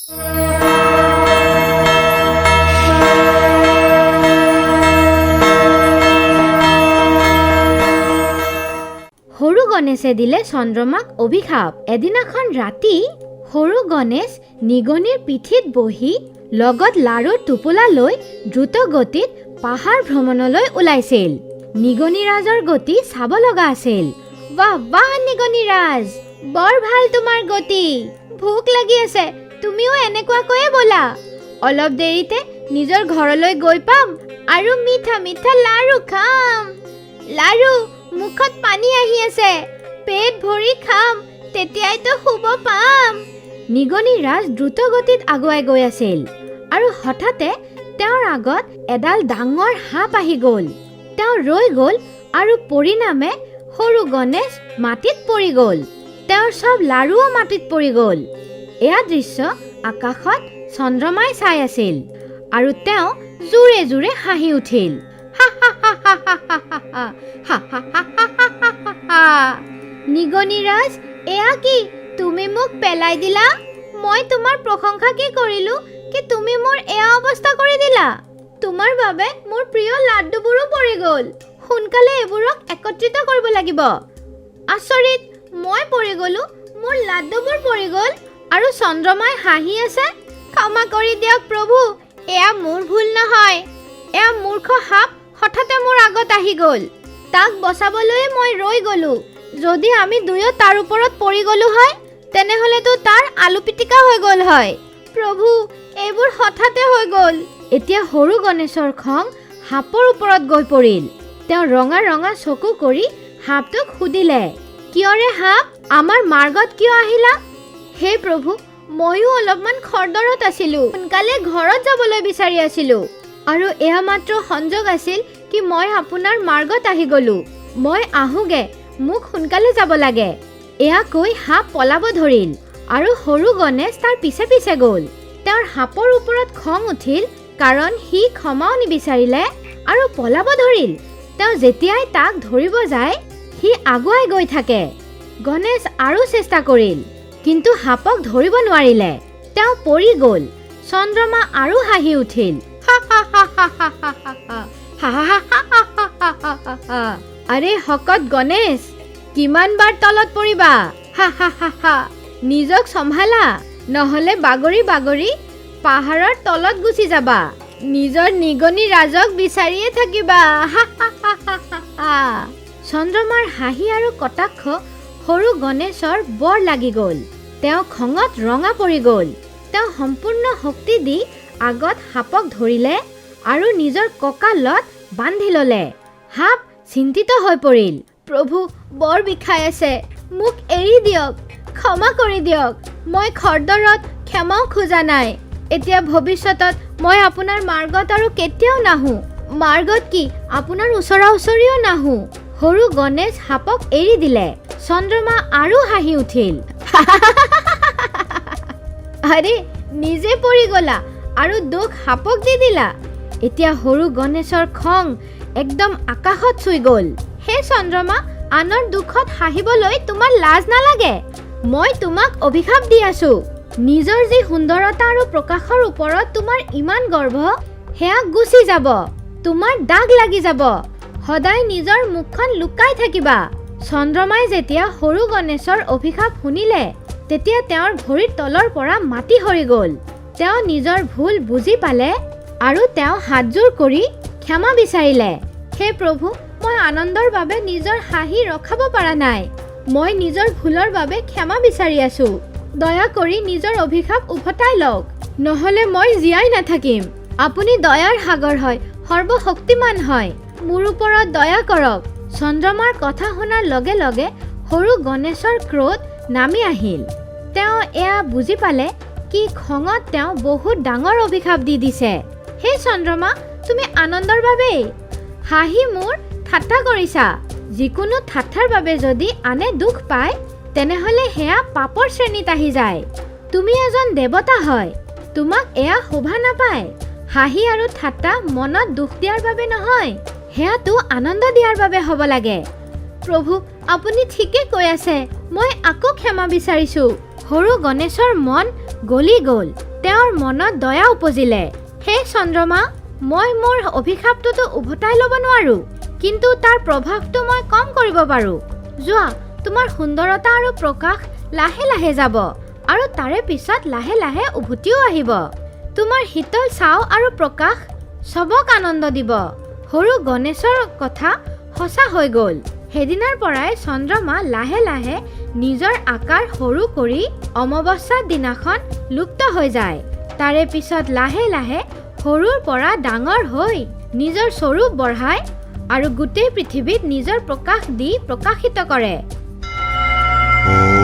সৰু গণেশে দিলে চন্দ্ৰমাক অভিশাপ। এদিনাখন ৰাতি সৰু গণেশ নিগনিৰ পিঠিত বহি লগত লাৰুৰ টোপোলা লৈ দ্ৰুত গতিত পাহাৰ ভ্ৰমণলৈ ওলাইছিল। নিগনিৰাজৰ গতি চাব লগা আছিল। বাহ বাহ নিগনিৰাজ, বৰ ভাল তোমাৰ গতি। ভোক লাগি আছে, তুমিও এনেকুৱাকৈয়ে ব'লা। অলপ দেৰিতে নিজৰ ঘৰলৈ গৈ পাম আৰু মিঠা মিঠা লাৰু খাম। লাৰু, মুখত পানী আহি আছে। পেট ভৰি খাম, তেতিয়াইতো শুব পাম। নিগনি ৰাজ দ্ৰুত গতিত আগুৱাই গৈ আছিল আৰু হঠাতে তেওঁৰ আগত এডাল ডাঙৰ সাপ আহি গ'ল। তেওঁ ৰৈ গ'ল আৰু পৰিণামে সৰু গণেশ মাটিত পৰি গ'ল। তেওঁৰ চব লাৰুও মাটিত পৰি গ'ল। এয়া দৃশ্য আকাশত চন্দ্ৰমাই চাই আছিল আৰু তেওঁ জোৰে জোৰে হাঁহি উঠিল। নিগনিৰাজ, এয়া কি তুমি মোক পেলাই দিলা? মই তোমাৰ প্ৰশংসা কি কৰিলো কি তুমি মোৰ এয়া অৱস্থা কৰি দিলা? তোমাৰ বাবে মোৰ প্ৰিয় লাড্ডুবোৰো পৰি গ'ল। সোনকালে এইবোৰক একত্ৰিত কৰিব লাগিব। আচৰিত, মই পৰি গ'লো, মোৰ লাড্ডুবোৰ পৰি গ'ল আৰু চন্দ্ৰমাই হাঁহি আছে। ক্ষমা কৰি দিয়ক প্ৰভু, এয়া মোৰ ভুল নহয়। এয়া মূৰ্খ সাপ হঠাতে মোৰ আগত আহি গ'ল। তাক বচাবলৈয়ে মই ৰৈ গ'লো। যদি আমি দুয়ো তাৰ ওপৰত পৰি গ'লো হয়, তেনেহ'লেতো তাৰ আলু পিটিকা হৈ গ'ল হয়। প্ৰভু, এইবোৰ হঠাতে হৈ গ'ল। এতিয়া সৰু গণেশৰ খং সাপৰ ওপৰত গৈ পৰিল। তেওঁ ৰঙা ৰঙা চকু কৰি সাপটোক সুধিলে, কিয়ৰে সাপ, আমাৰ মাৰ্গত কিয় আহিলা? হে প্ৰভু, ময়ো অলপমান খৰদৰত আছিলোঁ, সোনকালে ঘৰত যাবলৈ বিচাৰি আছিলোঁ আৰু এয়া মাত্ৰ সংযোগ আছিল কি মই আপোনাৰ মাৰ্গত আহি গ'লো। মই আহোঁগে, মোক সোনকালে যাব লাগে। এয়া কৈ সাপ পলাব ধৰিল আৰু সৰু গণেশ তাৰ পিছে পিছে গ'ল। তেওঁৰ সাপৰ ওপৰত খং উঠিল, কাৰণ সি ক্ষমাও নিবিচাৰিলে আৰু পলাব ধৰিল। তেওঁ যেতিয়াই তাক ধৰিব যায়, সি আগুৱাই গৈ থাকে। গণেশ আৰু চেষ্টা কৰিল, কিন্তু সাপক ধৰিব নোৱাৰিলে। তেওঁ পৰি গ'ল। চন্দ্ৰমা আৰু হাঁহি উঠিল। আৰে শকত গণেশ, কিমান বাৰ তলত পৰিবা? হা হা হা হা। নিজক চম্ভালা, নহ'লে বাগৰি বাগৰি পাহাৰৰ তলত গুচি যাবা। নিজৰ নিগনি ৰাজক বিচাৰিয়ে থাকিবা। হা হা হা হা হা। চন্দ্ৰমাৰ হাঁহি আৰু কটাক্ষ সৰু গণেশৰ বৰ লাগি গ'ল। তেওঁ খঙত ৰঙা পৰি গ'ল। তেওঁ সম্পূৰ্ণ শক্তি দি আগত সাপক ধৰিলে আৰু নিজৰ কঁকালত বান্ধি ল'লে। সাপ চিন্তিত হৈ পৰিল। প্ৰভু, বৰ বিষাই আছে, মোক এৰি দিয়ক, ক্ষমা কৰি দিয়ক। মই খৰদৰত ক্ষমাও খোজা নাই। এতিয়া ভৱিষ্যতত মই আপোনাৰ মাৰ্গত আৰু কেতিয়াও নাহোঁ। মাৰ্গত কি, আপোনাৰ ওচৰা ওচৰিও নাহোঁ। সৰু গণেশ সাপক এৰি দিলে। চন্দ্ৰমা আৰু হাঁহি উঠিল। আৰে, নিজে পৰি গ'লা আৰু দোষ সাপক দি দিলা। এতিয়া সৰু গণেশৰ খং একদম আকাশত চুই গ'ল। হে চন্দ্ৰমা, আনৰ দুখত হাঁহিবলৈ তোমাৰ লাজ নালাগে? মই তোমাক অভিশাপ দি আছো। নিজৰ যি সুন্দৰতা আৰু প্ৰকাশৰ ওপৰত তোমাৰ ইমান গৰ্ব, সেয়া গুচি যাব, তোমাৰ দাগ লাগি যাব। সদায় নিজৰ মুখখন লুকাই থাকিবা। চন্দ্ৰমাই যেতিয়া সৰু গণেশৰ অভিশাপ শুনিলে, তেতিয়া তেওঁৰ ভৰিৰ তলৰ পৰা মাটি সৰি গ'ল। তেওঁ নিজৰ ভুল বুজি পালে আৰু তেওঁ হাতযোৰ কৰি ক্ষমা বিচাৰিলে। হে প্ৰভু, মই আনন্দৰ বাবে নিজৰ হাঁহি ৰখাব পৰা নাই। মই নিজৰ ভুলৰ বাবে ক্ষমা বিচাৰি আছো। দয়া কৰি নিজৰ অভিশাপ উভতাই লওক, নহ'লে মই জীয়াই নাথাকিম। আপুনি দয়াৰ সাগৰ হয়, সৰ্বশক্তিমান হয়, মোৰ ওপৰত দয়া কৰক। চন্দ্ৰমাৰ কথা শুনাৰ লগে লগে সৰু গণেশৰ ক্ৰোধ নামি আহিল। তেওঁ এয়া বুজি পালে কি খঙত তেওঁ বহুত ডাঙৰ অভিশাপ দি দিছে। হে চন্দ্ৰমা, তুমি আনন্দৰ বাবেই হাঁহি মোৰ ঠাট্টা কৰিছা। যিকোনো ঠাট্টাৰ বাবে যদি আনে দুখ পায়, তেনেহ'লে সেয়া পাপৰ শ্ৰেণীত আহি যায়। তুমি এজন দেৱতা হয়, তোমাক এয়া শোভা নাপায়। হাঁহি আৰু ঠাট্টা মনত দুখ দিয়াৰ বাবে নহয়, সেয়াতো আনন্দ দিয়াৰ বাবে হ'ব লাগে। প্ৰভু, আপুনি ঠিকে কৈ আছে, মই আকৌ ক্ষমা বিচাৰিছো। সৰু গণেশৰ মন গলি গ'ল। তেওঁৰ মনত দয়া উপজিলে। হে চন্দ্ৰমা, মই মোৰ অভিশাপটোতো উভতাই ল'ব নোৱাৰোঁ, কিন্তু তাৰ প্ৰভাৱটো মই কম কৰিব পাৰোঁ। যোৱা, তোমাৰ সুন্দৰতা আৰু প্ৰকাশ লাহে লাহে যাব আৰু তাৰে পিছত লাহে লাহে উভতিও আহিব। তোমাৰ শীতল ছাঁ আৰু প্ৰকাশ চবক আনন্দ দিব। সৰু গণেশৰ কথা সঁচা হৈ গ'ল। সেইদিনাৰ পৰাই চন্দ্ৰমা লাহে লাহে নিজৰ আকাৰ সৰু কৰি অমাৱস্যাৰ দিনাখন লুপ্ত হৈ যায়। তাৰে পিছত লাহে লাহে সৰুৰ পৰা ডাঙৰ হৈ নিজৰ স্বৰূপ বঢ়ায় আৰু গোটেই পৃথিৱীত নিজৰ প্ৰকাশ দি প্ৰকাশিত কৰে। ॐ।